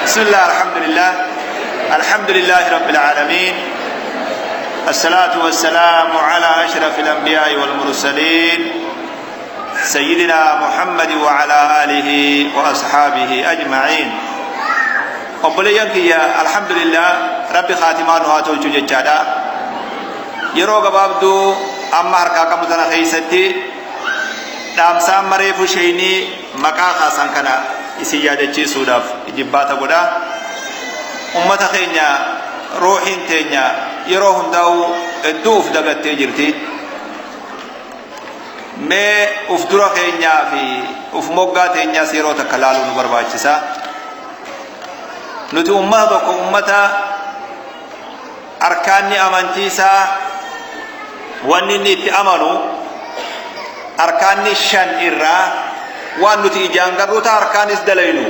Bismillah, alhamdulillah, alhamdulillahi rabbil aalamiin. الصلاة والسلام على أشرف الأنبياء والمرسلين سيدنا محمد وعلى آله وأصحابه أجمعين. Obboleeyyan kiyya, alhamdulillah, Rabbi khaatimaa nu haa tolchu jechaadha. Yeroo gabaabduu amma harkaa qabnu tana keessatti dhaamsa amma reefu sheeynii maqaa kaasan kana isin yaadachiisuudhaaf jibbaata godha. Ummata keenya, ruuxiin teenya yeroo hundaa'u hedduu uf dagattee jirti. Mee uf dura keenyaa fi uf moggaa teenyaas yeroo takka laaluu nu barbaachisa. Nuti ummata tokko, ummata arkaanni amantiisaa, wanni inni itti amanu arkaanni shan irraa waan nuti ijaan garruuta harkaanis dalaynu.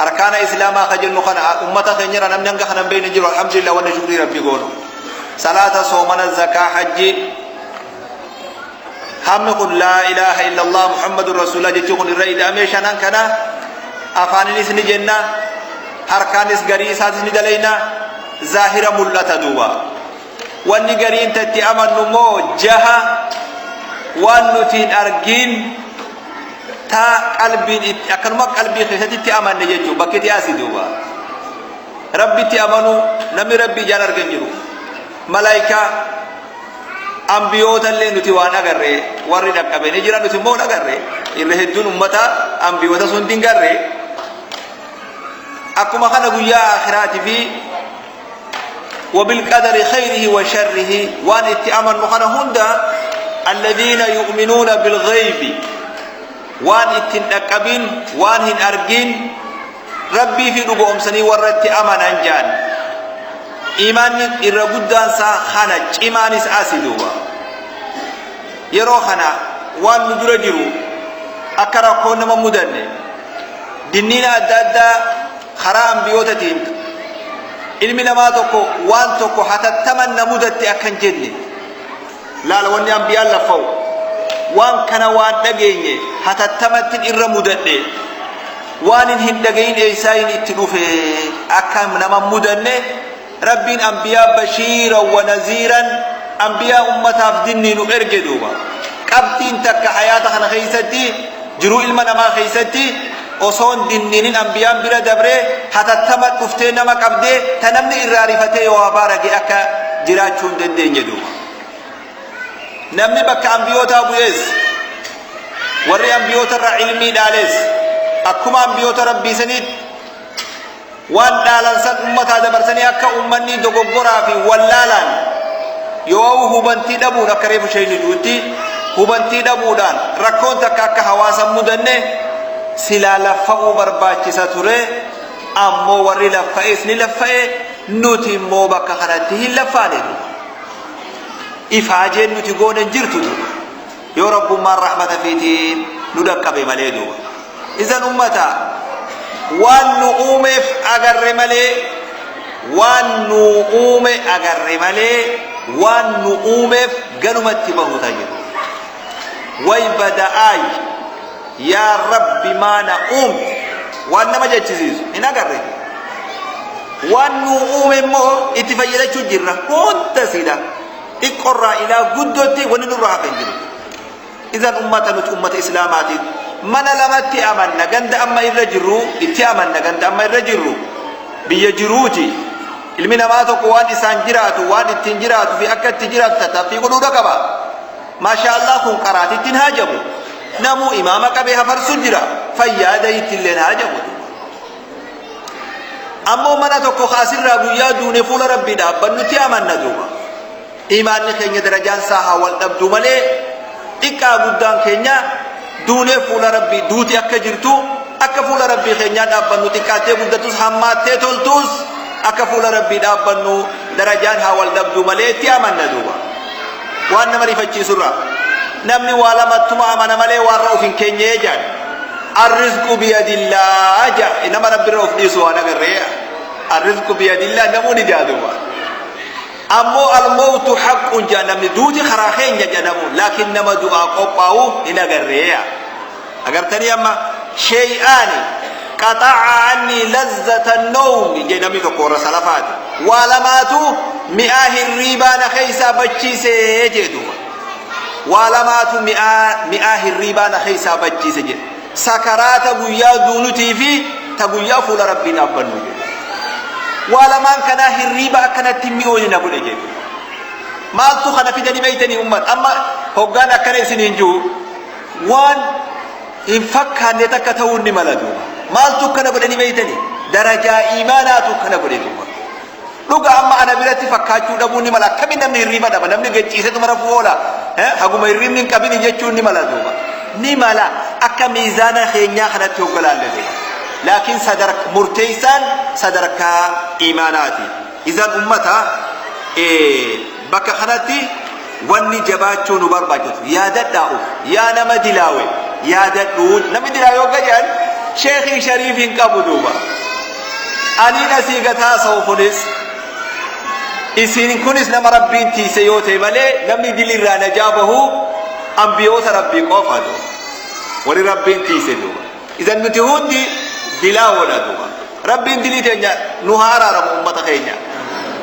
Arkaana Islaamaa ka jennu kana ummata keenyarra namni hanga kana hin beekne jiru. Alhamdulillah, wanni shukrii Rabbii goonu salaata, soomana, zakaa, hajji. Hammi kun laa ilaaha illallah Muhammadun rasuulullah jechuun kun irra ida'amee shanan kana afaaninis ni jenna, harkaanis garii isaatis ni dalayna, zaahira mul'ata. Duuba wanni gariin tatti amannu immoo jaha, waan nuti hin argin, ta qalbiin akkanuma qalbii keessatti itti amanne jechuun bakki itti asi. Duuba Rabbitti amanu, namni Rabbi ijaan argan jiru, malaayikaa, ambiyoota illee nuti waan agarre warri dhaqqabe ni jira, nuti immoo agarre. Irra hedduun ummata ambiyoota sun hin garre. Akkuma kana guyyaa akhiraatii fi وبالقدر خيره وشره waan itti amannu kana hunda, الذين يؤمنون بالغيب, waan ittiin dhaqqabin, waan hin argin, Rabbii fi dhugoomsanii warra itti amanan jaan. Imaanni irra guddaansaa kana, cimaanis asi. Duuba yeroo kana waan nu dura jiru akka rakkoo nama mudanne, dinniina adda addaa karaa ambiyootatiin, ilmi namaa tokko waan tokko hatattaman na mudatte akka hin jenne laala. Wanni ambiyaan laffa'u waan kana waan dhageenye hatattamatti irra mudadhe, waan hin dhagayin eessaayin itti dhufe akka nama mudanne, Rabbiin ambiyaa بشيرا ونذيرا, ambiyaa ummataaf dinni nu erge. Duuba qabxiin takka hayaata kana keeysatti, jiruu ilma namaa keeysatti, osoon dinniinin ambiyaan bira dabree hatattama dhuftee nama qabdee ta namni irraa rifatee yoo baarage akka jiraachuu hin dandeenye. Duuba namni bakka ambiyootaa bu'ees, warri ambiyoota irraa ilmii dhaalees, akkuma ambiyoota Rabbii saniitti waan dhaalan san ummataa dabarsanii akka ummanni dogoggoraa fi wallaalaan yoo hubantii dhabuun, akka reefu shayni duutti hubantii dhabuudhaan rakkoon takka akka hawaasa mudanne silaa laffa'uu barbaachisa ture. Ammoo warri laffa'es ni laffa'e, nuti immoo bakka kanatti hin laffaane. Ifaajeen nuti goone hin jirtu duuba, yoo Rabbummaan rahmata fiitiin nu dhaqqabe malee. Duuba isan ummata waan nu uumeef agarre malee, waan nu uume agarre malee, waan nu uumeef ganumatti bahuta jiru. Way bada'aay, yaa Rabbi, maana uumte waan nama jechisiisu hin agarre. Waan nu uume immoo itti fayyadachuu jirra hunda sidha, xiqqorraa ilaa guddootti wanni nurraa hafe hin jiru. Idan ummata, nuti ummata Islaamaatiin mana lamatti amanna. Ganda amma irra jirru itti amanna, ganda amma irra jirru biyya jiruuti. Ilmi namaa tokko waan isaan jiraatu, waan ittiin jiraatu fi akka itti jiraatu tattaaffii godhuudha qaba. Maasha Allah, kun qaraatittiin haajamu, namuu imaama qabee hafarsu jira, fayyaada ittilleen haajamu. Ammoo mana tokko kaasirraa guyyaa duune fuula Rabbii dhaabbannutti amanna. Duuba imaanni keenya darajaan isaa haa wal dhabdu malee, xiqqaa guddaan keenya duunee fuula Rabbii, duuti akka jirtu, akka fuula Rabbii keenyaa dhaabbannu, xiqqaattee guddatus, hammaattee toltus, akka fuula Rabbii dhaabbannu darajaan haa wal dhabdu malee itti amanna. Duuba waan nama rifachiisurraa namni waa lamattuma amana malee waan of hin keenyee jaan. الرزق بيد الله ja nama Rabbirra of dhiisu waan agarree. الرزق بيد الله namuuni jaa. Duuba ammoo الموت حق jaa namni, duuti karaa keenya jedhamu, laakiin nama du'aa qophaa'u hin agarree. Agartanii, amma شيئان Qaxa'a annii lazzata nawmi jee namni tokko warra salafaati. Waa lamaatu mi'aa hirriibaa na keessaa bachiise jee duuba. Waa lamaatu mi'aa hirriibaa na keessaa bachiise jedhe. Sakaraata guyyaa duunutii fi ta guyyaa fuula Rabbii dhaabbannu jedhe. Waa lamaan kanaa hirriiba akkanatti mi'ooyne na godhe jedhe. Maaltu kana fidanii beeytanii ummat? Amma hoggaan akkana isiniin jiru waan hin fakkaanne takka ta'uun ni mala duuba. Maaltu akkana godhanii beeytanii? Darajaa iimaanaatu akkana godhe duuba. Dhuga amma ana biratti fakkaachuu dhabuun ni mala. Akkamiin namni hirriiba dhaba? Namni gacciiseetuma rafuu oola. Haguma hirriibni hin qabini jechuun ni mala duuba. Ni mala akka miizaana keenyaa kanatti hogga laalle duuba. Laakiin murteessaan sadarkaa iimaanaati. Izan ummata bakka kanatti wanni jabaachuu nu barbaachisu yaadadhaa uf yaa nama dilaawe yaadadhu. Namni dilaawe hogga jedhan sheekii shariif hin qabu duuba. Aniin asii gataa sa'u kunis isin kunis nama Rabbiin tiise yoo ta'e malee namni dilirraa najaa bahu ambiyoota Rabbii qofa duuba. Warri Rabbiin tiise duuba. Isan nuti hundi dilaawoodha duuba. Rabbiin dilii teenya nu haa araaramu ummata keenya.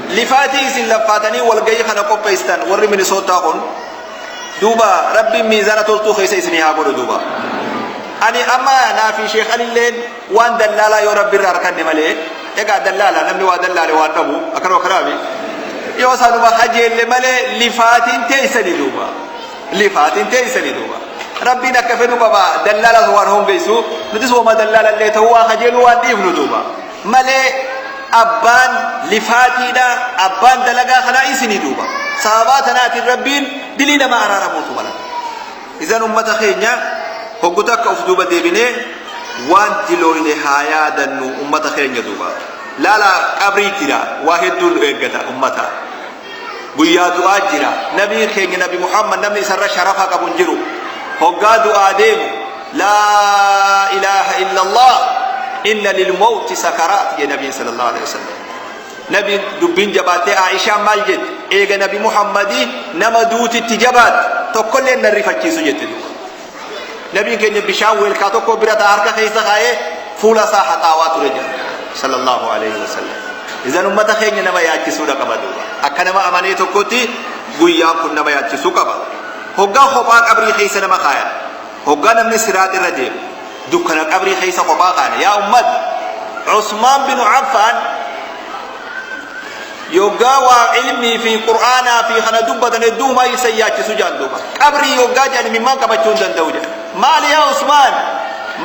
Lifaatii isin laffaatanii walgahii kana qopheessitan warri Minisootaa kun duuba Rabbiin miizaana toltuu keessa isinii haa godhu duuba. Ani amma naa fi Sheekh Alilleen waan dallaalaa yoo Rabbi irraa harkanne malee, egaa dallaala namni waa dallaale waan dhabu akkanuma kanaafi yoo sanuma kajeelle malee lifaatiin teessani duuba. Lifaatiin teessani duuba. Rabbiin akka fedhu qaba, dallaalas waan hongeysu, nutis wama dallaalallee ta'uu waa kajeeluu waan dhiifnu duuba. Malee abbaan lifaatiidha, abbaan dalagaa kanaa isinii duuba. Sababaa tanaatiin Rabbiin dilii nama araaramuutu mala. Idan ummata keenya hoggu takka uf duuba deebinee waan dilooyne haa yaadannu ummata keenya duuba. Laala, qabrii jira, waa hedduun nu eeggata ummata. Guyyaa du'aa jira. Nabii keenya Nabi Muhammad, namni isarra sharafa qabu hin jiru. Hoggaa du'aa deemu, "Laa ilaaha illallah, inna lil mawti sakaraat" jee nabiin sallallahu alaihi wasallam. Nabiin dubbiin jabaattee Aishaan maal jette? "Eega Nabi Muhammadii nama duutitti jabaatti tokkollee nan rifachiisu" jette duuba. Nabiin keenya bishaan weelkaa tokko bira ta'a, harka keessa kaa'ee fuula isaa haxaawaa ture jedha sallallahu alaihi wasallam. Idan ummata keenya nama yaachisuudha qaba duuba. Akka nama amanee tokkotti guyyaan kun nama yaachisuu qaba. Hoggaa kophaa qabrii keessa nama kaayan. Hoggaa namni siraat irra deemu. Dukkana qabrii keessa kophaa kaana. Yaa ummat, Usmaan bin Affaan yoggaa waa ilmii fi qur'aanaa fi kana dubbatan hedduumaa isa yaachisu jaan duuba. Qabrii yoggaa jedhan imimmaan qabachuu hin danda'u jedhan. "Maali yaa Usmaan?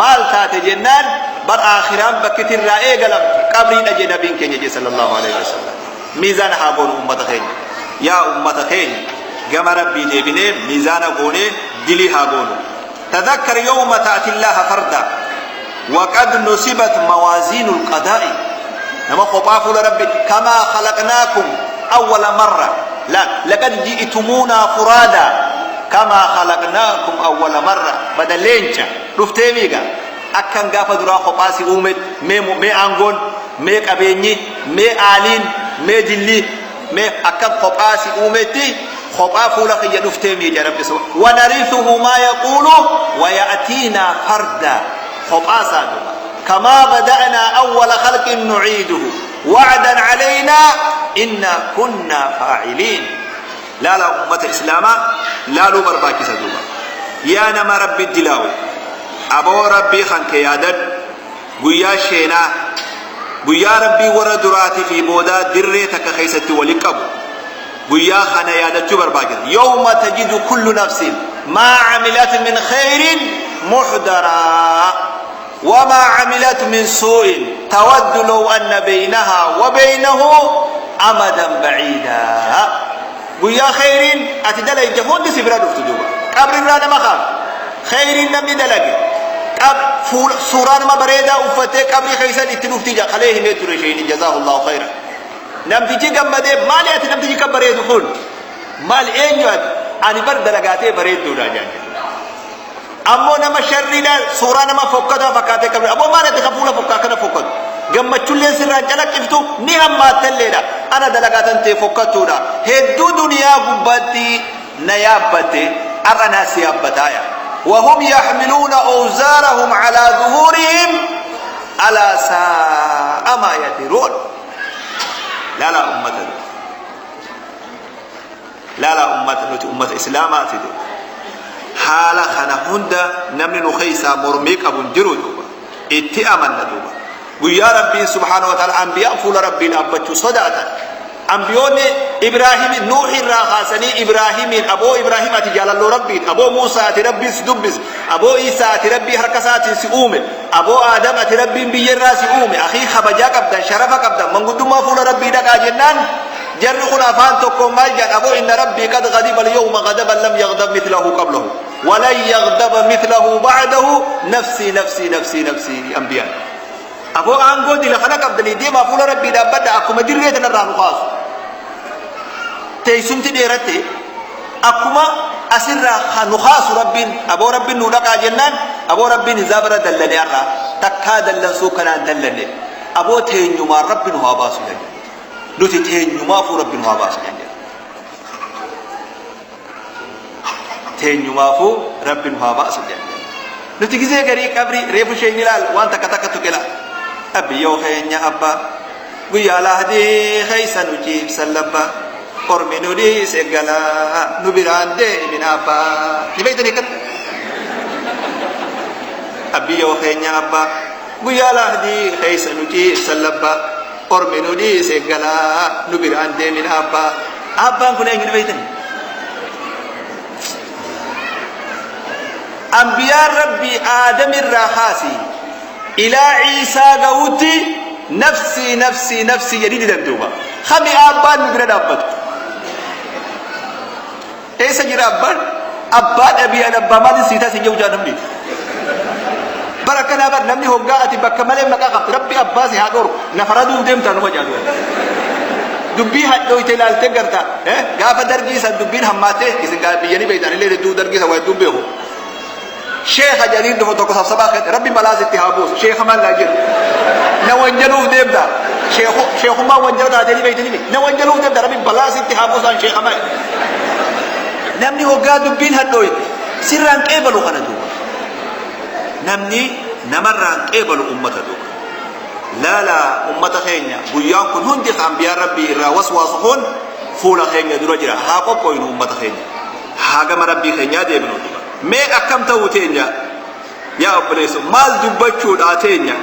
Maal taate?" jennaan, "Bar aakhiraan bakki irraa eegalamtu qabriidha" jee nabiin keenya jee sallallahu alaihi wasallam. Miizaana haa goonu ummata keenya. Yaa ummata keenya, gama Rabbii deebinee miizaana goonee dilii haa goonu. Tadhakkar yawma ta'ti Allaha farda waqad nusibat mawaaziinul qadaa'i. Nama kophaa fuula Rabbi, kamaa khalaqnaakum awwala marra la laqad ji'tumuunaa furaada kamaa khalaqnaakum awwala marra. Bada leenca dhuftee miiga akkan gaafa duraa kophaa si uume, mee aangoon, mee qabeenyi, mee aaliin, mee jilli, mee akkan kophaa si uumetti kophaa fuula kiyya dhuftee miidha Rabbi wanariisuhu maa yaquulu waya'tiinaa farda kophaa isaa duba. Kamaa bada'naa awwala khalqin nuciiduhu wa'dan calaynaa innaa kunnaa faaciliin. Laala, ummata islaamaa laaluu barbaachisa duuba. Yaa nama Rabbi dilaawe, aboo Rabbii kan kee yaadadhu. Guyyaa sheenaa, guyyaa Rabbii warra duraatii fi boodaa dirree takka keessatti wali qabu, guyyaa kana yaadachuu barbaachisa. Yawma tajidu kullu nafsin maa camilat min khayrin muxdaraa wamaa camilat min suu'in tawaddu law anna baynahaa wa baynahu amadan baciidaa. Guyyaa khayriin ati dalayde hundi si bira dhuftu duuba. Qabrirraa nama kaafte, khayriin namni dalage suuraa nama bareedaa uffatee qabrii keessan itti dhufti. Ija kalee himee ture isheen, jazaahullahu khayran. Namtichi gammadee, "Maali ati, namtichi kan bareedu kun maali, eenyu ati?" "Ani bar dalagaatee bareedduudha" jaan. Ammoo nama sharriidha suuraa nama fokkataa fakkaatee qabri, "Ammoo maal ati, kan fuula fokkaa kana fokkatu, gammachulleen sirraan calaqqiftu ni hammaattalleedha?" "Ana dalagaatan ta'e fokkattuudha hedduu duniyaa gubbaatti na yaabbatte, har'a naa si yaabbataaya." Wahum yaxmiluuna awzaarahum calaa zuhuurihim. Alaa saa'a maa yaziruun. Laalaa ummata, laalaa ummata, nuti ummata islaamaati duuba. Haala kana hunda namni nu keessaa mormii qabu hin jiru duuba. Itti amanna duuba. Guyyaa Rabbiin subhaanahu wa ta'ala anbiyaan fuula Rabbii dhaabbachuu sodaatan. Ambiyoonni Ibraahim Nuuh irraa kaasanii Ibraahimiin, aboo Ibraahim ati jaalalloo Rabbiin, aboo Muusaa ati Rabbiin si dubbise, aboo Iisaa ati Rabbii harka isaatiin si uume, aboo Aadam ati Rabbiin biyya irraa si uume, akii kabajaa qabdan, sharafa qabdan, manguddummaa fuula Rabbii dhaqaa jennaan, jarri kun afaan tokkoon maal jedhan? Aboo, inna Rabbii qad ghadiba al-yawma ghadaban lam yaghdab mithlahu qablahu walan yaghdaba mithlahu ba'dahu, nafsii nafsii nafsii nafsii. Ambiyaan, aboo aangoo dila kana qabdanii deemaa fuula Rabbii dhaabbadha, akkuma dirree tanarraa nu kaasu, teessumti dheeratte, akkuma asirraa nu kaasu Rabbiin, aboo Rabbiin nu dhaqaa jennaan, aboo Rabbiin hizaabara dallane, har'aa takkaa dallansuu kanaan dallanne, aboo teenyumaan Rabbi nu haa baasu jedhan, nuti teenyumaafuu Rabbi nu haa baasu jedhan, teenyumaafuu Rabbi nu haa baasu jedhan. Nuti gizee garii qabrii reefu ishee hin ilaal, waan takka takka tuqe laal. Abbiyyoo keenya abbaa, guyyaa lahdii keessa nu ciibsan labbaa, ormi nu dhiise galaa, nu biraan deemin abbaa. Ni beektanii kan abbiyyoo keenya abbaa, guyyaa lahdii keessa nu ciibsan labbaa, ormi nu dhiise galaa, nu biraan deemin abbaa. Abbaan kun eenyu, ni beektanii? Ambiyaan Rabbii Aadamirraa kaasi ilaa Ciisaa ga'utti nafsii nafsii nafsii jedhii didan duuba. Kami abbaan nu bira dhaabbatu? Eessa jira abbaan? Abbaa dhabii, an abbaa maalin sii taasise jedhu namni. Bara akkanaa bar namni hoggaa ati bakka malee maqaa qabdi, Rabbi abbaa si haa dhorku, nafa raduuf deemtaa numa jaadu. Dubbii hadhooyte ilaaltee garta gaafa dargii san dubbiin hammaattee isin biyyanii beektan illee hedduu dargii san waa hedduun beeku. Sheekha jedhanii dhufu tokko sabsabaa kan Rabbi balaa sitti haa buusu, sheekha maal laa jedhu. Na wanjaluuf deemta. Sheekummaa wanjala taatee ni beektanii, na wanjaluuf deemta, Rabbi balaa sitti haa buusu, an sheekha maal. Namni hoggaa dubbiin hadhooyte sirraan qeebalu kana duuba. Namni namarraan qeebalu ummata duuba. Laala ummata keenya, guyyaan kun hundi ambiyaan Rabbii irraa waswaasu kun fuula keenya dura jira. Haa qophooynu ummata keenya. Haa gama Rabbii keenyaa deebinu duuba. Mee akkam ta'uu teenya, yaa obboleesso, maal dubbachuudha teenya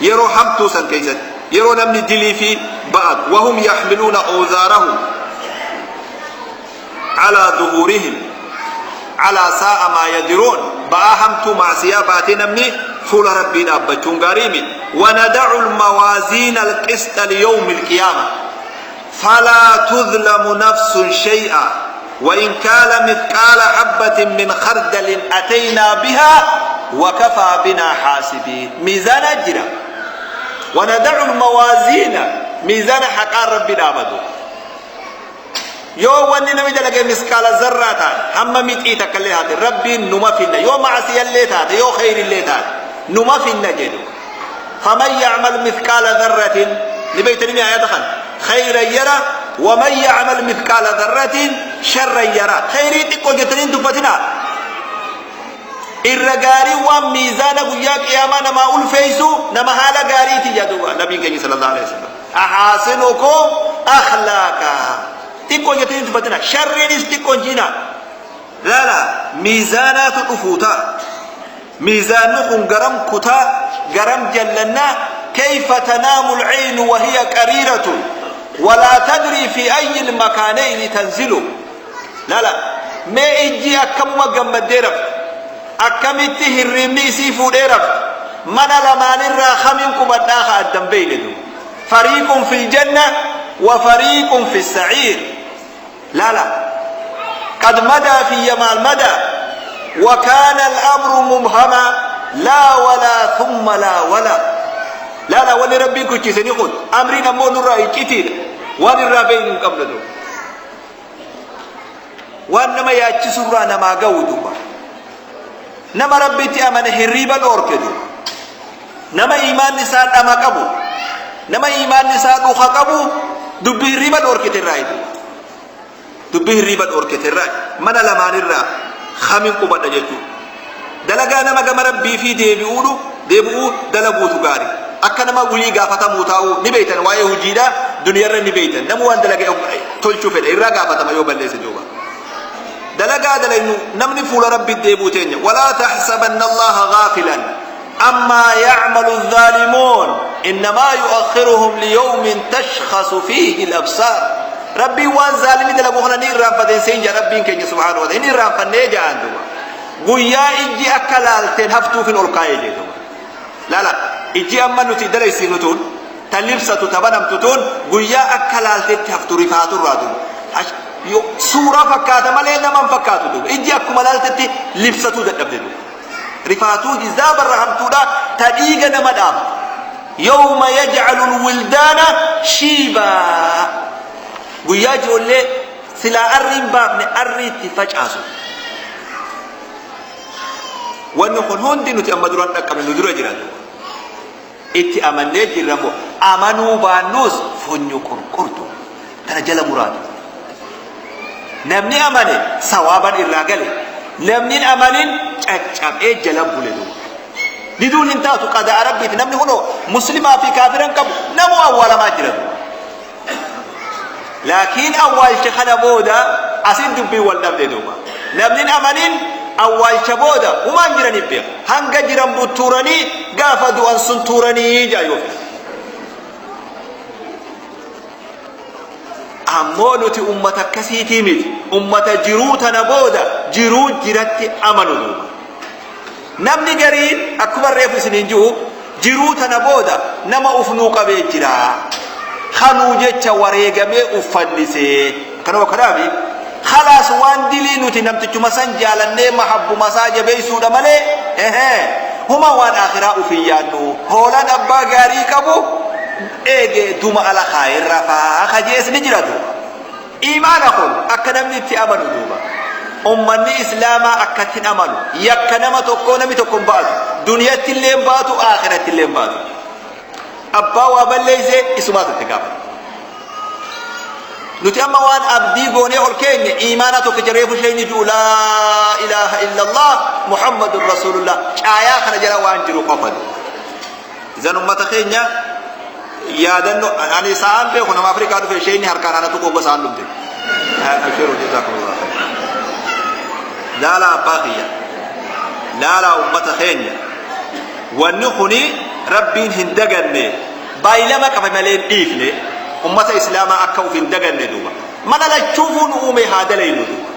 yeroo hamtuu san keessatti, yeroo namni dilii fi ba'atu, wahum yaxmiluuna awzaarahum calaa zuhuurihim, alaa saa'a maa yaziruun. Ba'aa hamtuu maasiyaa baatee namni fuula Rabbii dhaabbachuun gaarii miti. Wanadacu lmawaaziina alqisxa liyawmi alqiyaama falaa tudlamu nafsun shay'a وإن كان مثقال حبة من خردل أتينا بها وكفى بنا حاسبين. ميزان أجرا، وندع الموازين، ميزان حقا ربي دابدو. Yoo wanni namni dalage miskaala zarraa taate, hamma mixii takka illee taate, Rabbiin numa finna. Yoo macasiyallee taate, yoo kheyrillee taate, numa finna jedhu. Faman yacmal mithqaala dharratin, ni beeytanii ayata kan, khayran yara, waman yacmal mithqaala dharratin sharran yara. Kheyrii xiqqoo jettanii hin tuffatinaa. Irra gaarii waan miizaana guyyaa qiyaamaa namaa ulfeeysu nama haala gaariiti jedhuba nabiin keenya sallallahu alaihi wasallam. Ahaasinukum akhlaaqa. Xiqqoo jettanii hin tuffatinaa, sharriinis xiqqoo hin jiinaa. Laala, miizaanaatu dhufuu ta'a. Miizaanni kun garam kutaa, garam jallannaa? Kayfa tanaamu alcaynu wahiya qariiratun walaa tadrii fi ayyi lmakaanayni tanzilu. Laala, mee ijji akkamuma gammaddee rafti, akkamitti hirriibni isii fuudhee rafti? Mana lamaanirraa kamin qubadhaa ka addan beeyne duuba. Fariiqun fi ljanna wa fariiqun fi saciir. Laala, qad madaa fiyya maal madaa wa kaana al'amru mubhama, laa walaa thumma laa walaa. Laala, wanni Rabbiin kuchiise ni kun, amriin ammoo nurraa iccitiidha, waan irraa beeynu hin qabnu duuba. Waan nama yaachisurraa namaa ga'u duuba. Nama Rabbitti amane hirriiba dhoorke duuba. Nama iimaanni isaa dhama qabu, nama iimaanni isaa dhuka qabu, dubbi hirriiba dhoorkite irraa duuba. Dubbi hirriiba dhoorkite irraa mana lamaanirraa kamin qubadha jechuudha. Dalagaa nama gama Rabbii fi deebi'uudhu. Deebi'uu dalaguutu gaari. Akka nama wilii gaafatamuu taa'uu ni beeytan, waa'ee hojiidha duniyarra ni beeytan. Namu waan dalage tolchuu fedha, irraa gaafatama yoo balleesse. Duuba dalagaa dalaynu namni fuula Rabbi deebuu teenya. Walaa taxsabanna Allaha gaafilan ammaa yacmalu الظaalimuun innamaa yu'akhiruhum liyawmin tashkhasu fiihi al-absaar. Rabbiin waan zaalimi dalagu kana ni irraanfateen seen jaa Rabbiin keenya subhaanahu wa ta'ala hin irraanfannee ja'an. Duuba guyyaa ijji akka laalteen haftuufin ol kaa'ee jee. Duuba laala, ijji amma nuti dalaysiifnu tun, ta libsatu, ta banamtu tun, guyyaa akka laaltetti haftu rifaaturraa. Duuba suuraa fakkaata malee nama hin fakkaatu. Duuba ijji akkuma laaltetti libsatuu dadhabde. Duuba rifaatuu hizaabarra hamtuudha, ta dhiiga nama dhaabdu. Yawma yaj'alu lwildaana shiibaa, guyyaa ijoollee silaa arrii hin baafne arriitti facaasu. Wanni kun hundi nuti amma duran dhaqqabne, nu dura jira. Itti amannee jirra moo amanuu baannuus fonyo qurqurtu tana jala muraatu. Namni amane sawaaban irraa gale, namni hin amanin caccabee jala bule. Duuba diduun hin taatu, qadaa Rabbiiti. Namni hunoo muslimaa fi kaafiran qabu namuu awwaalamaa jira. Duuba laakiin awwaalcha kana booda asin dubbiin wal dhabde. Duuba namni hin amanin awwaalcha booda humaan jiraniif beeka, hanga jiran buttuuranii gaafa du'an sun tuuranii jaa yoo fedhan. Ammoo nuti ummata akkasiitii miti, ummata jiruu tana booda jiruu jiratti amanu. Duuba namni gariin akkuma reefu isiniin jiru, jiruu tana booda nama ufnuu qabee jira, kanuu jecha wareegamee uffannisee kanuma. Kanaafi khalaas, waan dilii nuti namtichuma san jaalannee mahabbuma isaa jabeessuudha malee, ehee, huma waan akhiraa ufin yaadnu. Hoolaan abbaa gaarii qabu eege duma ala kaayee rafaa kajees ni jira. Duuba imaana kun akka namni itti amanu, duuba ummanni islaamaa akkatti hin amanu. Yakka nama tokkoo namni tokko hin baatu, duniyatti illee hin baatu, akhiratti illee hin baatu. Abbaa waa balleeyse isumaatu itti gaafata. Nuti amma waan abdii goonee ol keenye imaana tokkicha reefu isheen ji'u, laa ilaaha illallah Muhammadun rasuulullah, caayaa kana jala waan jiru qofa. Idan ummata keenya yaadanno ani sa'aan beeku, nama Afrikaa dhufe isheen harkaan anatu qobba sa'aan dhumte. Abshiru, jazakumullah khair. Laala abbaa kiyya, laala ummata keenya, wanni kuni Rabbiin hin daganne, baay'ilama qabe malee hin dhiifne. Ummata islaamaa akka uf hin daganne. Duuba mana lachuufuu nu uume, haa dalaynu. Duuba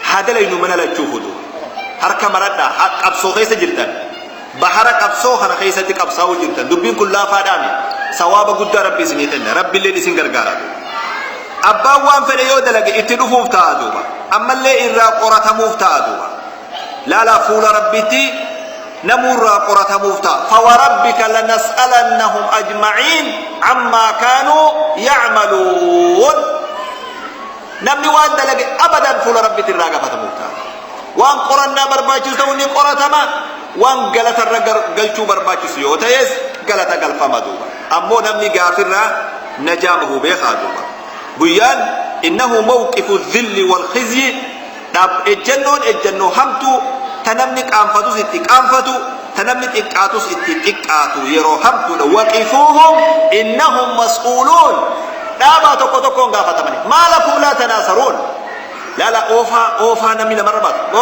haa dalaynu, mana lachuufuu. Duuba harka maradhaa, qabsoo keessa jirtan, bahara qabsoo kana keessatti qabsaa'uu jirtan. Dubbiin kun laafaadhaami, sawaaba guddaa Rabbi isinii kenna, Rabbiilleen isin gargaara. Abbaan waan fedhe yoo dalage itti dhufuuf ta'a. Duuba ammallee irraa qoratamuuf ta'a. Duuba laalaa, fuula Rabbitti namuurraa qoratamuuf ta'a. Fawarabbika lanas'alannahum ajma'iin ammaa kaanuu yacmaluun. Namni waan dalage abadan fuula Rabbitti irraa gaafatamuuf ta'a. Waan qorannaa barbaachisu ta'u ni qoratama, waan galatarra galchuu barbaachisu yoo ta'es galata galfama. Duuba ammoo namni gaafirraa najaa bahuu beekaa. Duuba guyyaan innahu mawqifu dhilli wal khizyi, ejjannoon ejjannoo hamtuu, ta namni qaanfatus itti qaanfatu, ta namni xiqqaatus itti xiqqaatu, yeroo hamtuudha. Waqifuuhum innahum mas'uuluun, dhaabaa, tokko tokkoon gaafatamani. Maa lakum laa tanaasaruun. Laala, oofaa oofaa namni namarra baatu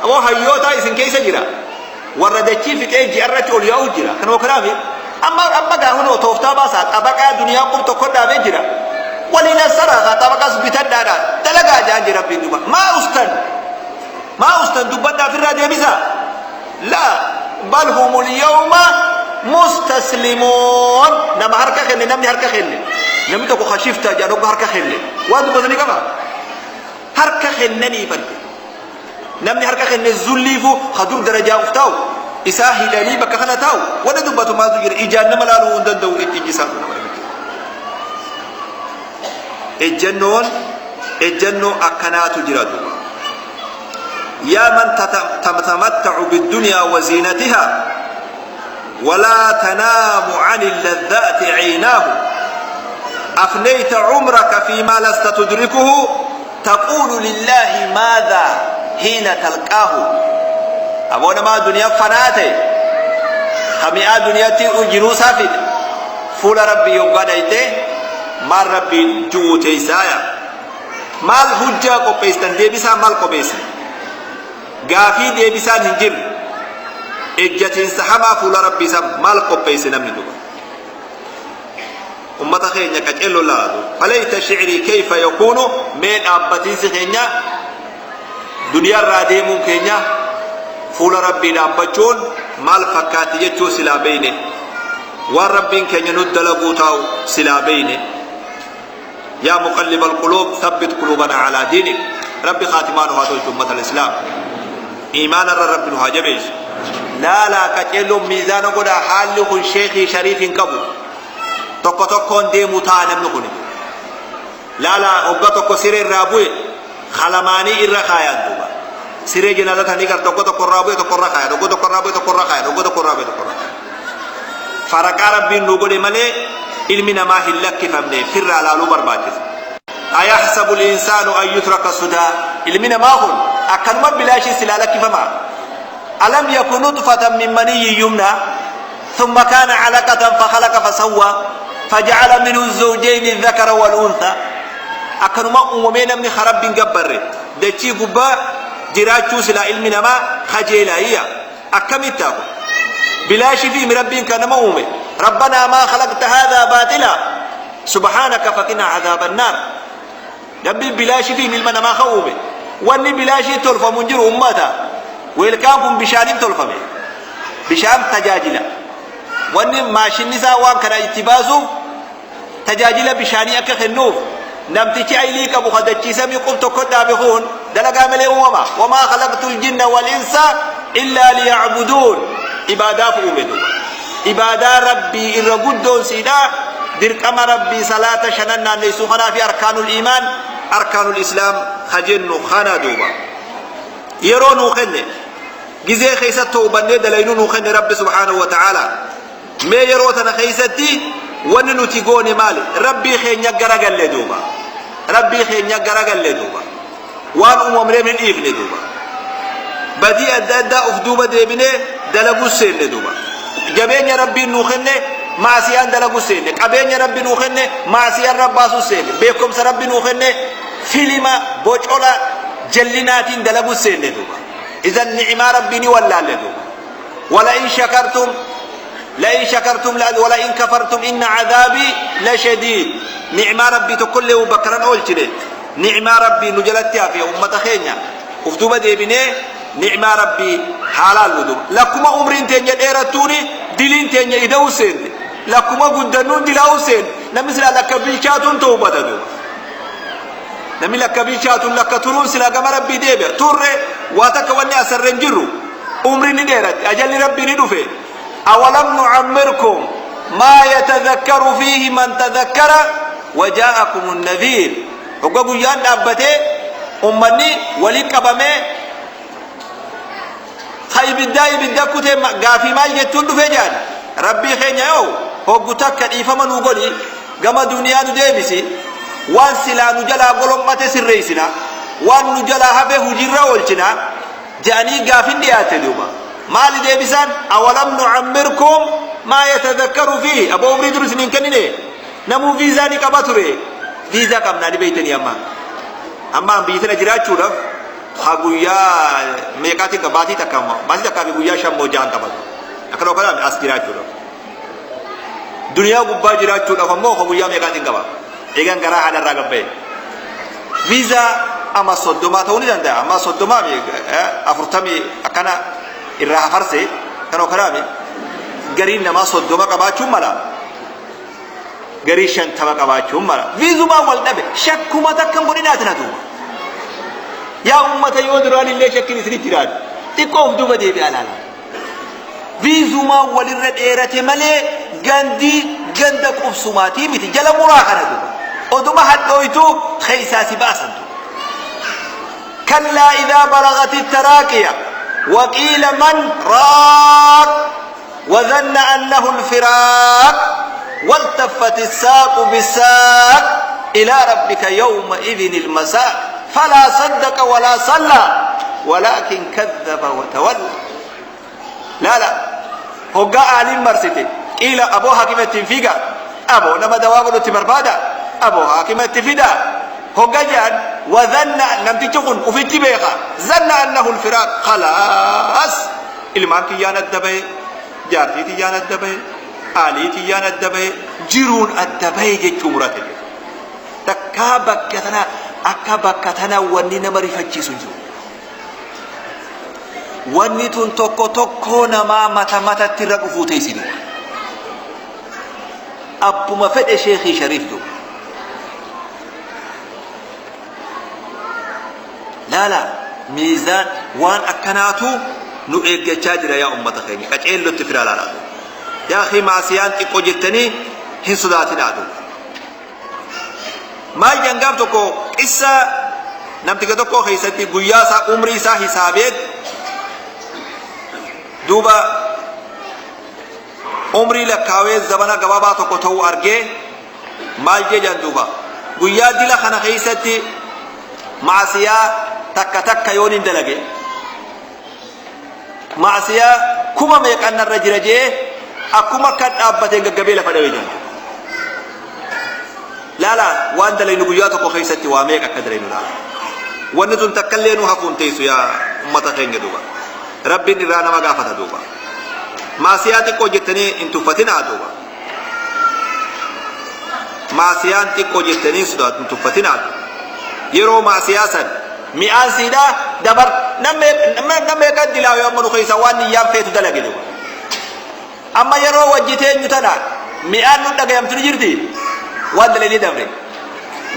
oo hayyootaa isin keessa jira, warra dachii fixee ji'arratti ol yaa'u jira. Kanuma kanaafi amma amma gaa hunoo tooftaa baasaa, xabaqaa duniyaa qub tokko dhaabee jira. Waliin assaraa kaa xabaqaas bitadhaadha dalagaa jaan jira Rabbiin. Duba maa ustan, maa ustan, dubbadhaa, ofirraa deebisaa. Laa bal humul yawma mustaslimuun. Nama harka kenne, namni harka kenne, namni tokko kashifta jedhan hogga harka kenne waan dubbatanii qaba, harka kennanii barke. Namni harka kenne zulliifu hadur darajaa uf taa'u isaa hidhanii bakka kana taa'u, wanni dubbatu maaltu jira? Ijaan nama laaluu hin danda'u, itti ijji isaa nama dhabe. Ejjannoon ejjannoo akkanaatu jira. Duuba yaa man tatamatta'u biddunyaa wa ziinatihaa ولا تنام عن اللذات عيناه، أفنيت عمرك فيما لست تدركه، تقول لله ماذا حين تلقاه. أبونا ما دنيا فناته. Ka mi'aa duniyaatti jiruu isaa fide fuula Rabbii yoggaa dhayxe maal Rabbiin ju'uu teeysaaya? Maal hujjaa qopheessitan? Deebisaa maal qopheessina? Gaafii deebisaan hin jirre, ejjatiinsa hamaa fuula Rabbii san maal qopheesse namni duba? Ummata keenya qaceelloo laala duba. Faleyta shi'rii keyfa yakuunu, mee dhaabbatiinsi keenya duniyaarraa deemuun keenya fuula Rabbii dhaabbachuun maal fakkaatti jechuu silaa beeyne. Waan Rabbiin keenya nu dalaguu taa'u silaa beeyne. Yaa muqallibal quluub thabbit quluubanaa alaa diinik. Rabbi khaatimaa nu haa tolchu ummatal islaam. Iimaanarra Rabbi nu haa jabeessu. Laalaa qaceelloon miizaana godhaa, haalli kun sheekii shariif hin qabu. Tokko tokkoon deemuu ta'a namni kun. Laalaa hogga tokko siree irraa bu'e kalamaanii irra kaayaan duuba. Siree janaazaa tanii gar tokko tokko irraa bu'e tokko irra kaayan, hogga tokko irraa bu'e tokko irra kaayan, hogga tokko irraa bu'e tokko irra kaayan. Faraqaa Rabbiin nuu godhe malee ilmi namaa hin lakkifamne, firraa laaluu barbaachisa. Ayahsabu al-insaanu an yutraka sudaa, ilmi namaa kun akkanuma bilaashii silaa lakkifamaa? Alam yaku nutfatan min maniyyin yumna thumma kaana alaqatan fakhalaqa fasawwa faja'ala minhu zawjayni dhakara wal untha. Akkanuma uumamee namni ka Rabbiin gabbarre dachii gubbaa jiraachuu silaa ilmi namaa kajeelaayya? Akkamitti haa kun? Bilaashii fi Rabbiin kan nama uume. Rabbanaa maa khalaqta haadhaa baaxilaa subhaanaka faqinaa cadaaban naar. Rabbiin bilaashii fi ilma namaa kan uume. Wanni bilaashii tolfamu hin jiru ummata. Weelkaan kun bishaaniin tolfame. Bishaan tajaajila. Wanni maashinni isaa waan kana itti baasuuf tajaajila bishaanii akka kennuuf. Namtichi aylii qabu ka dachii samii qub tokko dhaabe kun dalagaa malee uumama? Wamaa khalaqtul jinna wal insa illaa liya'buduun. Ibaadaaf uume duuba. Ibaadaa Rabbii irra guddoon siidha dirqama Rabbii salaata shanan naanneessuu kanaa fi arkaanul iimaan, arkaanul islaam ka jennu kana duuba. Yeroo nuu kenne, gizee keessa towbannee dalaynuu nuu kenne Rabbi subhaanahu wa ta'aalaa. Mee yeroo tana keessatti wanni nuti goone maali? Rabbii keenya garagalle duuba. Rabbii keenya garagalle duuba. Waan uumamneef hin dhiifne duuba. Badii adda addaa of duuba deebinee dalaguu seenne duuba. Jabeenya Rabbiin nuu kenne maasiyaan dalaguu seenne. Qabeenya Rabbi nuu kenne maasiyaan rabbaasuu seenne. Beekumsa Rabbi nuu kenne filima bocola jallinaatiin dalaguu seenne duuba. Idan ni'imaa Rabbii ni wallaalle duuba. Wala'in shakartum la'in shakartum wala'in kafartum inna cadaabii lashadiid. Ni'maa Rabbii tokkollee bakka nan oolchine. Ni'maa Rabbii nu jalatti hafe. Ummata keenya, uf duuba deebinee ni'maa Rabbii haa laallu duuba. Lakkuma umriin teenya dheerattuuni diliin teenya ida'uu seente. Lakkuma guddannuun dilaa'uu seente. Namni silaa lakka bilchaatuun tawbata duuba. Namni lakka bilchaatuun lakka turuun silaa gama Rabbii deebi'a. Turre waa takka wanni asarra hin jirru. Umriin ni dheeratti, ajalli Rabbii ni dhufe. Awalam nucammirkum maa yatadhakkaru fiihi man tadhakkara wajaa'akum nadhiir. Hogga guyyaan dhaabbatee ummanni wali qabamee ka ibiddaa ibidda kutee gaafii maal jettuun dhufee jedhan, Rabbii keenya, yoo hoggu takka dhiifama nuu godhi, gama duniyaa nu deebisi, waan silaa nu jalaa golom'ate sirreessina, waan nu jalaa hafe hujiirra oolchina jedhanii gaafin dhiyaate duuba. Maali deebisaan? Awalam nucammirkum maa yatadhakkaru fiihi. Aboo, umrii dur isiniin kennine, namuu viizaa ni qaba ture. Viizaa qabnaa ni beeytanii. Amma biyya tana jiraachuudhaaf ha guyyaa meeqaatiin qaba? Baatii takka, baatii takkaa fi guyyaa 5 moo 6 qabatu akkana kanaan as jiraachuudhaaf. Duniyaa gubbaa jiraachuudhaaf ammoo ha guyyaa meeqaatiin qaba? Eegan garaa haadharraa gabba'e viizaa ama 30 ta'uu ni danda'a, amma 30 fi 40 akkana irraa hafarse kanoo kanaami. Gariin namaa 30 qabaachuun mala, garii 50 qabaachuun mala. Viizumaan wal dhabe shakkuma takka hin godhinaa tana duuba. Yaa ummata, yoo duraan illee shakkiin isinitti jiraate xiqqoo of duuba deebi'aa laala. Viizumaan walirra dheerate malee gandii ganda qubsumaatii miti. Jala muraa kana duuba. Oduma hadhooytuu keessaa si baasan duuba. كلا إذا بلغت التراقي وقيل من راق وظن أنه الفراق والتفت الساق بالساق إلى ربك يومئذ المساق فلا صدق ولا صلى ولكن كذب وتولى. لا لا. Hoggaa aaliin marsite, qiila aboo haakima ittiin fiiga, aboo nama dawaa godhutti barbaada, aboo haakima itti fida hogga jedhan, wadhanna namtichi kun ufitti beeka, zanna annahu alfiraaq, khalaas, ilmaan kiyyaan adda bahe, jaartii tiyyaan adda bahe, aalii tiyyaan adda bahe, jiruun adda bahe jechuu murate jedhu. Takkaa bakka tana, akka bakka tana wanni nama rifachiisu hin jiru. Wanni tun tokko tokkoo namaa mata matatti irra dhufuu teessi duuba. Abbuma fedhe sheekii shariif duuba. Laala, miizaan waan akkanaatu nu eeggachaa jira. Yaa ummata keenya, qaceellotti firaa laalaa duuba. Yaa akii, maasiyaan xiqqoo jettanii hin sodaatinaa duuba. Maal jedhan? Gaaf tokko qissa namticha tokko keessatti guyyaa isaa, umrii isaa hisaabeet duuba, umrii lakkaawee zabana gabaabaa tokko ta'uu argee, maal jedhan duuba? Guyyaa dila kana keessatti maasiyaa takka takka yoon hin dalage, maasiyaa kuma meeqan narra jira jee, akkuma akka dhaabbateen gaggabee lafa dhawe jedhan. Laala, waan dalaynu guyyaa tokko keessatti waa meeqa akka dalaynu laala. Wanni tun takkallee nu hafuun teessu, yaa ummata keenya duuba. Rabbiin irraa nama gaafata duuba. Maasiyaa xiqqoo jettanii hin tuffatinaa duuba. Maasiyaan xiqqoo jettanii hin tuffatinaa duuba. Yeroo maasiyaa san mi'aan siidhaa dabar, nama meeqa dilaawe amma nu keessa waan niyyaan feetu dalage duuba. Amma yeroo wajji teenyu tana mi'aan nu dhagayamtu ni jirti. Waan dalagnee dabre.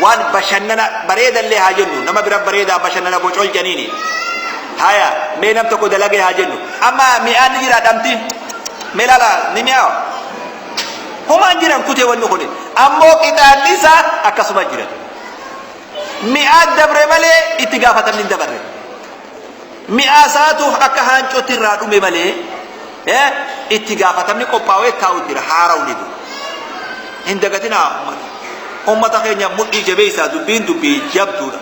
Waan bashannana bareedallee haa jennu, nama bira bareedaa bashannana bocol janiini. Haya, mee nam tokko dalagee haa jennu. Amma mi'aan ni jira dhamti. Mee laala, ni mi'aawa. Homaan jiran kutee wanni kuni. Ammoo qixaanni isaa akkasuma jira. Mi'aa dabre malee itti gaafatamni hin dabarre. Mi'aa isaatu akka haancootti irraa dhume malee itti gaafatamni qophaa'ee taa'u jira, haarawni du. Hin dagatinaa ummata. Ummata keenya mudhii jabeessaa, dubbiin dubbii jabduudha.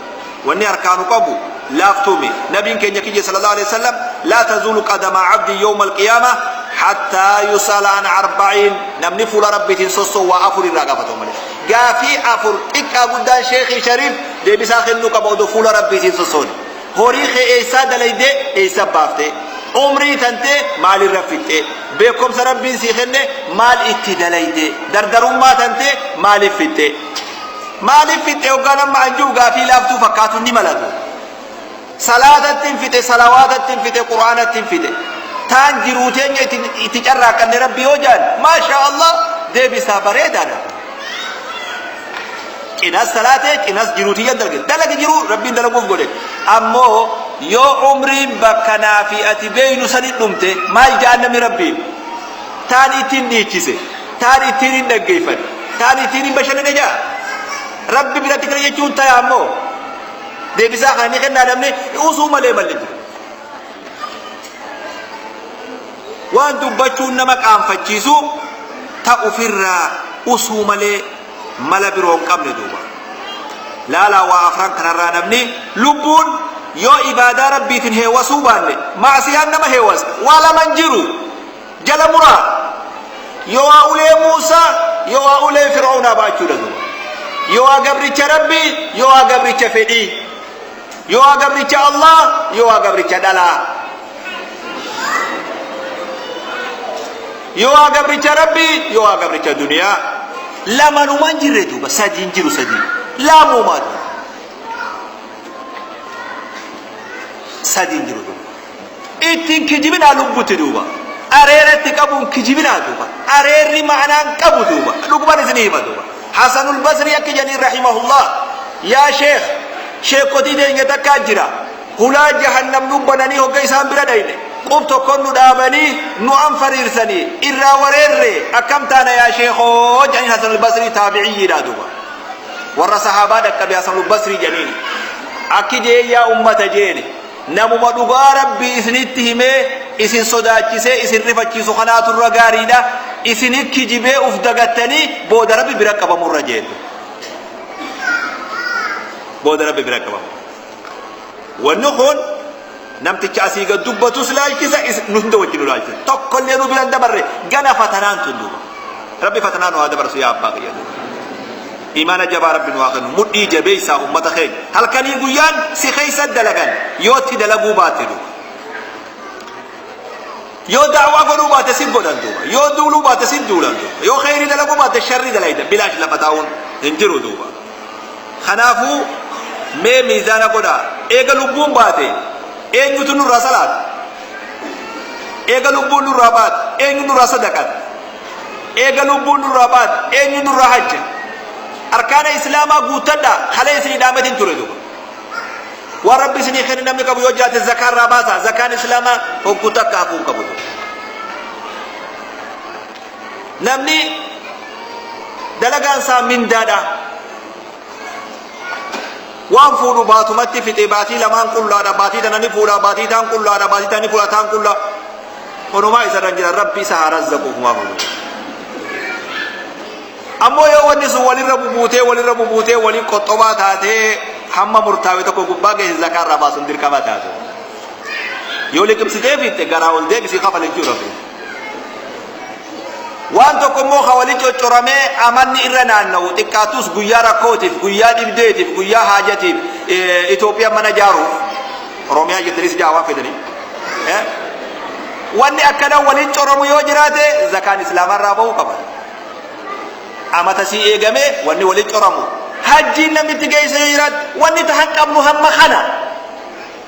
Wanni harkaanu qabu laaftuumi. Nabiin keenya kiyya sallallahu alaihi wasallam, laa tazuulu qadama abdi yawma alqiyaama hattaa yusala an arba'iin. Namni fuula rabbiitiin sossoo waa afur irraa gaafatamu malee. Gaafii afur xiqqaa guddaan sheekii shariif deebisaa kennuu qaba odoo fuula rabbiitiin sossooni. Horii kee eessaa dalaydee, eessa baaftee? Umrii tantee maalirra fixxee? Beekumsa rabbiin sii kenne maal itti dalaydee? Dardarummaa tantee maaliif fixxee? Maaliif fixxe hoggaan amma anjuu gaafii laaftuu fakkaatu ni malatu. Salaatatti hin fixe, salawaatatti hin fixe, quraanatti hin fixe. Taan jiruu teenya itti carraaqqanne rabbi yoo jaan, maasha Allah, deebisaa bareedaadha. Cinas salaatee, cinas jiruu tiyyan dalage. Dalage jiruu rabbiin dalaguuf godhe. Ammoo yoo umriin bakka naa fi ati beeynu sani dhumte, maal jaan namni rabbiin? Taan ittiin dhiichise, taan ittiin hin dhaggeeffadhe, taan ittiin hin bashannane jaa. Rabbi biratti kana jechuun taya ammoo deebisaa kana ni kennaa namni usuu malee malli jiru. Waan dubbachuun nama qaanfachiisu ta ofirraa usuu malee mala biroo hin qabne duuba. Laalaa, waa afran kanarraa namni lubbuun yoo ibaadaa rabbiitiin heewasuu baanne, maasiyaan nama heewasta. Waa laman jiru jala muraa, yoo waa ulee Muusaa, yoo waa ulee Fir'aawnaa baachuudha duuba. Yoo waa gabricha rabbii, yoo waa gabricha fedhii, yoo waa gabricha Allah, yoo waa gabricha dhalaa, yoo waa gabricha rabbii, yoo waa gabricha duniyaa. Lamanumaan jirre duuba, sadiin jiru, sadii lamumaa duuba, sadiin jiru duuba. Ittiin kijibinaa lubbutti duuba, areeratti qabuun kijibinaa duuba, areerri ma'anaan qabu duuba. Dhugumaan isinii hima duuba. Hasanul Basrii akka jedhaniin rahimahullah, yaa sheekh, sheekotii teenya takkaa jira, hulaa jahannam nu bananii, hogga isaan bira dhayne qub tokkon nu dhaabanii nu anfariirsanii irraa wareerre, akkam taana yaa sheekoo jedhaniin. Hasanul Basrii taabiciyyiidha duuba, warra sahaabaa dhaqqabe. Hasanul Basrii jedhaniin akki jee, yaa ummata jeeni, namuma dhugaa rabbii isinitti himee isin sodaachisee isin rifachiisu kanaatu irra gaariidha, isinit kijibee uf dagattanii booda rabbi bira qabamurra jeen. Booda rabbi bira qabamu. Wanni kun Namticha asii gad dubbatus laalchisa, nu hunda wajjin nu laalchisa. Tokkollee nu biran dabarre gana fatanaan tun duuba. Rabbi fatanaa nu haa dabarsu yaa abbaa kiyya duuba. Imaana jabaa Rabbi nu haa kennu. Mudhii jabeessaa ummata keenya. Halkanii guyyaan si keessa dalagan yoo itti dalaguu baatte duuba. Yoo da'waa godhuu baate si godhan duuba. Yoo duuluu baate si duulan duuba. Yoo kheyrii dalaguu baate sharrii dalayda. Bilaash lafa taa'uun hin jiru duuba. Kanaafuu mee miizaana godhaa. Eega lubbuun baate eenyutu nurraa salaata? Eega lubbuun nurraa baate eenyu nurraa sadaqata? Eega lubbuun nurraa baate eenyu nurraa hajja? Arkaana Islaamaa guuttadhaa kalee isinii dhaametiin ture duuba. Waan Rabbi isinii kenne namni qabu yoo jiraate zakaa irraa baasa. Zakaan Islaamaa hogguu takka hafuu hin qabu. Namni dalagaan isaa mindaadha. Waan fuudhu baatumatti fixe, baatii lamaan qullaadha, baatii tana ni fuudha, baatii taan qullaadha, baatii taan ni fuudha, taan qullaa. Onumaa isa irra jira, Rabbi isa haa razzaqu ofumaa fuudhu. Ammoo yoo wanni sun walirra bubuutee walirra bubuutee waliin qoxxobaa taatee hamma murtaawe tokko gubbaa geesse, zakaa irraa baasuun dirqama taate. Yoo liqimsitee fiixxe garaa ol deebisii kafali jechuudha Rabbiin. Waan tokko immoo ka wali coccoramee amanni irra naanna'u xiqqaatus guyyaa rakkootiif, guyyaa dhibdeetiif, guyyaa haajatiif, Itoophiyaa mana ijaaruuf, Oromiyaa jettaniis ijaa waan fedhanii. Wanni akkana waliin coramu yoo jiraate zakaan Islaamaa irraa bahuu qaba. Amata sii eegamee wanni waliin coramu. Hajjiin namni itti geesse yoo jiraate wanni tahan qabnu hamma kana.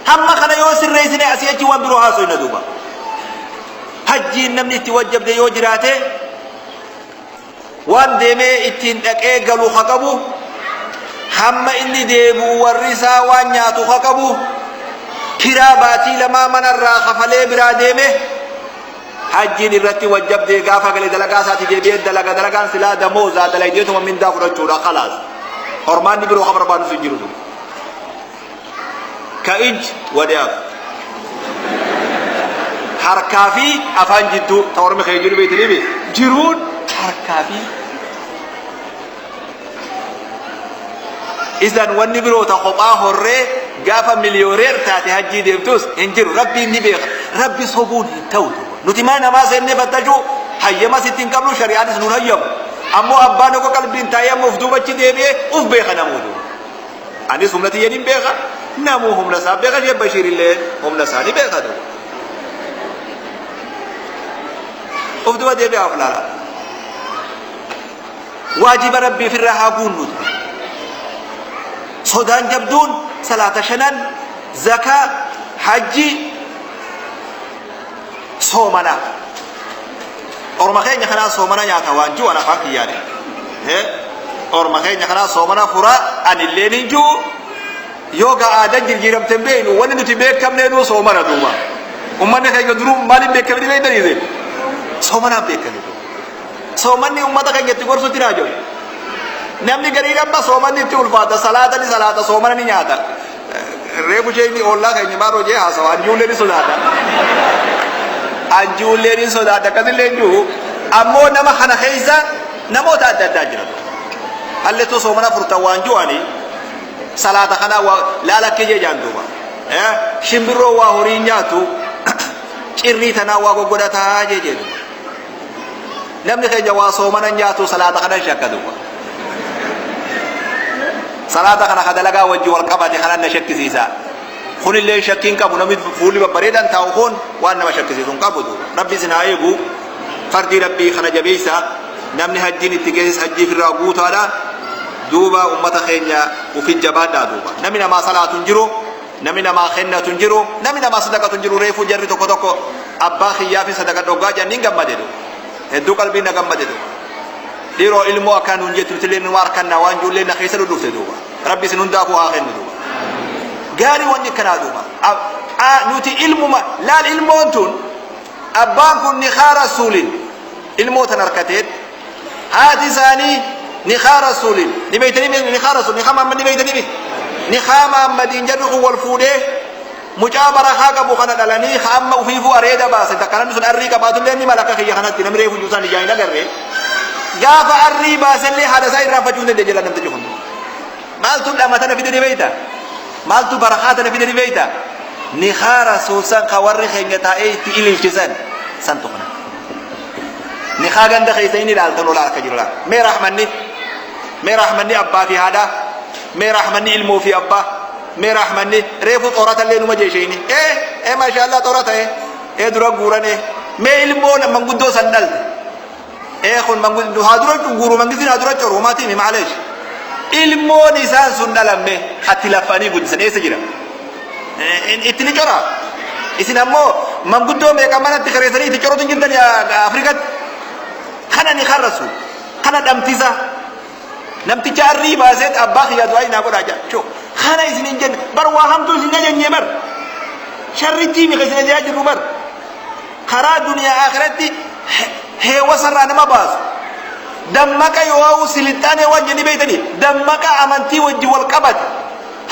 Hamma kana yoo sirreessine asii achi waan biroo haasoyna duuba. Hajjiin namni itti wajjabde yoo jiraate, waan deemee ittiin dhaqee galu ha qabu, hamma inni deebi'u warri isaa waan nyaatu ha qabu, kiraa baatii lamaa manarraa kafalee biraa deeme, hajjiin irratti wajjabdee gaafa gale dalagaa isaatti deebi'ee dalaga. Dalagaan silaa damoozaa dalaydeetuma mindaa fudhachuudha, khalaas. Hormaanni biroo ka barbaadu hin jiru. Ka ij wadiyaaf harkaa fi afaan jidduu ta ormi kee jiru beeytanii be jiruun harkaa fi isan wanni biroo ta kophaa horree gaafa miliyooneer taate hajjii deemtus hin jiru. Rabbiin ni beeka, Rabbi sobuun hin ta'u. Nuti mana namaa seennee fattashuu hayyamas itti hin qabnu, shari'aanis nuun hayyamu. Ammoo abbaan tokko qalbiin taa'ee amma uf duubachi deebi'ee uf beeka namuutu. Anis humna tiyya nin beeka, namuu humna isaa beeka, Sheekh Bashiir illee humna isaa ni beeka duuba. Of duba deebi'aa of laalaa. Waajiba Rabbii ofirraa haa guunnu. Sodaan jabduun salaata shanan, zakaa, hajji, soomana. Orma keenya kanaa soomana nyaata waan jiru an afaan kiyyaani. Orma keenya kanaa soomana furaa anilleen hin jiru. Yoo gaa aadaan jirjiiramte hin beeknu, wanni nuti beekamneenuu soomana duuba. Ummanni keenya duruu maaliin beekamni beektaniise? Soomanaan beekame duuba. Soomanni ummata keenya itti gorsutti naa jiru. Namni gariin amma soomanni itti ulfaata, salaata ni salaata, soomana ni nyaata. Reefu isheen ollaa keenya maal hojii haasawa, anjuullee ni sodaata. Anjuullee ni sodaata, akkasillee hin jiru. Ammoo nama kana keessa namoota adda addaa jira. Hallettuu soomana furtan waan ji'anii salaata kana waa laala akka ijee jaan duuba. Shimbirroo waa horii nyaatu cirrii tanaa waa goggodhataa jee jedhu. Namni keenya waa soomana nyaatu, salaata kana shakka duuba. Salaata kana ka dalagaa wajji wal qabate kanan na shakkisiisa. Kunillee shakkiin qabu, namni fuulli babbareedan taa'u kun waan nama shakkisiisu hin qabu duuba. Rabbi isin haa eegu. Fardii Rabbii kana jabeessa. Namni hajjiin itti geesses hajjii ofirraa guutaadha. Duuba ummata keenya ufit jabaadhaa duuba. Namni namaa salaatu hin jiru. Namni namaa kennatu hin jiru. Namni namaa sadaqatu hin jiru. Reefuu jarri tokko tokko abbaa kiyyaa fi sadaqa dhoggaa jedhan gammade duuba. Hedduu qalbiin na gammade duuba. Dhiiroo ilmoo akkana nuun jettu nutillee numa harkannaa waan ijoollee na keessa dhudhufte duuba. Rabbi isin hundaafuu haa kennu duuba. Gaarii wanni akkanaa duuba. Nuti ilmuma laal, ilmoon tun abbaan kun nikaa rasuulin ilmoo tan harkateet, haati isaanii nikaa rasuulin ni beeytanii, nikaa rasuul, nikaa Muhammad ni beeytanii, nikaa Muhammadiin jarri kun wal fuudhee mucaa barakaa qabu kana dhalanii ka amma ufiifuu areeda baase. Takka namni sun arrii qabaatullee ni mala akka kiyya kanatti namni reefu juusaan ijaan hin agarre gaafa arrii baasellee haadha isaa irraanfachuu hin dandeenye jala namtichi kun. Maaltu dhama tana fide ni beeyta? Maaltu barakaa tana fide ni beeyta? Nikaa Rasuul san ka warri keenya taa'ee itti ililchisan san tuqna. Nikaa ganda keessa inni ilaaltan ola harka jiru laal. Mee rahmanni mee rahmanni abbaa fi haadhaa mee rahmanni ilmoo fi abbaa mee rahmanni reefu xorata illee numa jeesheyni ee ee maashaallah xorata ee ee dura guuran ee mee ilmoon manguddoo san dhalte ee kun manguddoo haa dura guuru mangistiin haa dura coru homaatii mi maaleesh ilmoon isaan sun dhalamme hatti laffanii guddisan eessa jira itti ni cora isin ammoo manguddoo meeqa manatti kireessanii itti corotu hin jirtan Afrikatti kana ni karrasu kana dhamtisa namticha arrii baasee abbaa kiyyaa du'aa naa godhaa jechuu kana isin hin jenne bar waa hamtuu isin ajajnye bar sharrittii mi isin ajajaa jirru bar karaa duniyaa akhiratti heewasarraa nama baasu dammaqa yoo silixaanee waan jennee beektanii dammaqa amantii wajji wal qabate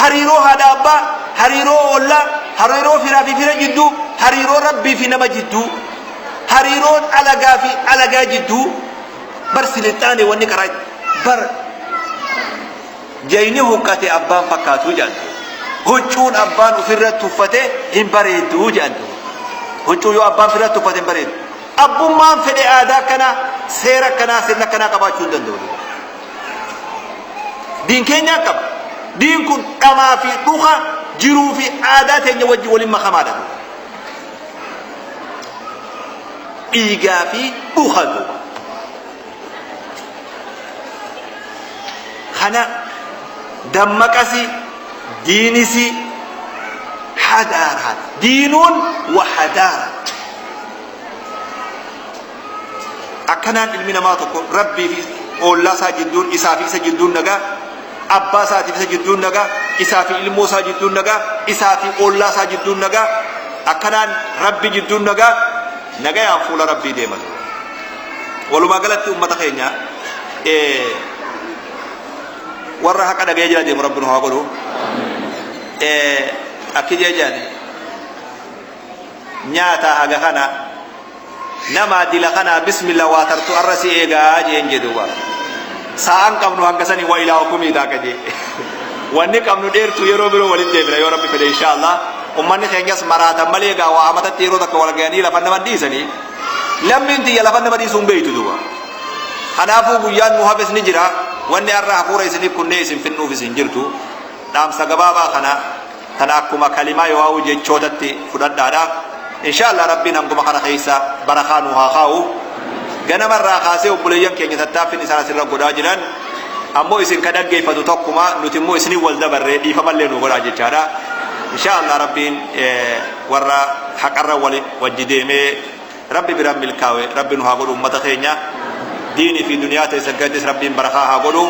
hariiroo haadha abbaa hariiroo ollaa hariiroo firaa fi fira jidduu hariiroo rabbii fi nama jidduu hariiroon alagaa fi alagaa jidduu bar silixaane wanni karaa bar jayni huqqate abbaan fakkaatuu jedhan huccuun abbaan ofirra tuffate hin bareedduu jedhan huccuu yoo abbaan ofirra tuffate hin bareeddu abbummaan fedhe aadaa akkanaa seera akkanaa sirna akkanaa qabaachuu hin danda'u. Diin keenya qaba. Diin kun dhamaa fi dhuka jiruu fi aadaa teenya wajjin waliin makamaadha. Dhiigaa fi dhuka duuba. Kana dammaqasi diinisi hadaara. Diinuun wa hadaara. Akkanaan ilmi namaa tokko rabbii fi ollaa isaa jidduun isaa fi isa jidduun nagaa abbaa isaatiif isa jidduun nagaa isaa fi ilmoo isaa jidduun nagaa isaa fi ollaa isaa jidduun nagaa akkanaan rabbi jidduun nagaa nagayaan fuula rabbii deeman. Walumaa galatti ummata keenya warra haqa dhaga'ee jira deemu rabbi nu haa godhu. Akki jee nyaata haga kana nama dila kana bismillah waa tartu arra si eegaa jeen jedhu ba sa'an qabnu hanga sani wa ilaa hukumii taaka jee wanni qabnu dheertu yeroo biroo walitti deebina yoo rabbi fedhe insha Allah ummanni keenyas maraatan malee egaa waa amatatti yeroo takka wal ga'anii lafa nama dhiisanii lammiin tiyya lafa nama dhiisuu hin beeytu duuba kanaafuu guyyaan nu hafes ni jira wanni har'a hafuura isinii kunnee isin finnuuf isin jirtu dhaamsa gabaabaa kana tana akkuma kalimaa yoo jechootatti fudhadhaadha. Insha Allah rabbiin hanguma kana keessa barakaa nu haa kaa'u. Ganamarraa kaasee obboleeyyan keenya tattaaffiin isaan asirra godhaa jiran ammoo isin ka dhaggeeffatu tokkuma nuti immoo isinii wal dabarree dhiifamallee nu godhaa jechaadha. Insha Allah rabbiin warra haqarra wali wajji deemee rabbi biraan milkaawe rabbi nu haa godhu ummata keenya diinii fi duniyaa teessan keessattis rabbiin barakaa haa godhu.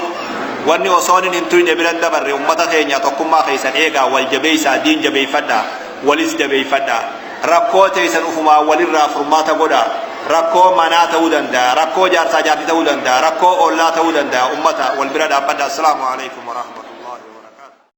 Wanni osoo hin tuyne biran dabarre ummata keenya tokkummaa keessan eegaa wal jabeessaa diin jabeeffadhaa walis jabeeffadhaa. Rakkoo teessan ufumaa walirraa furmaata godhaa. Rakkoo manaa ta'uu danda'a, rakkoo jaarsaa jaartii ta'uu danda'a, rakkoo ollaa ta'uu danda'a. Ummata wal bira dhaabbadha. Assalaamu alaikum warahmatullahi.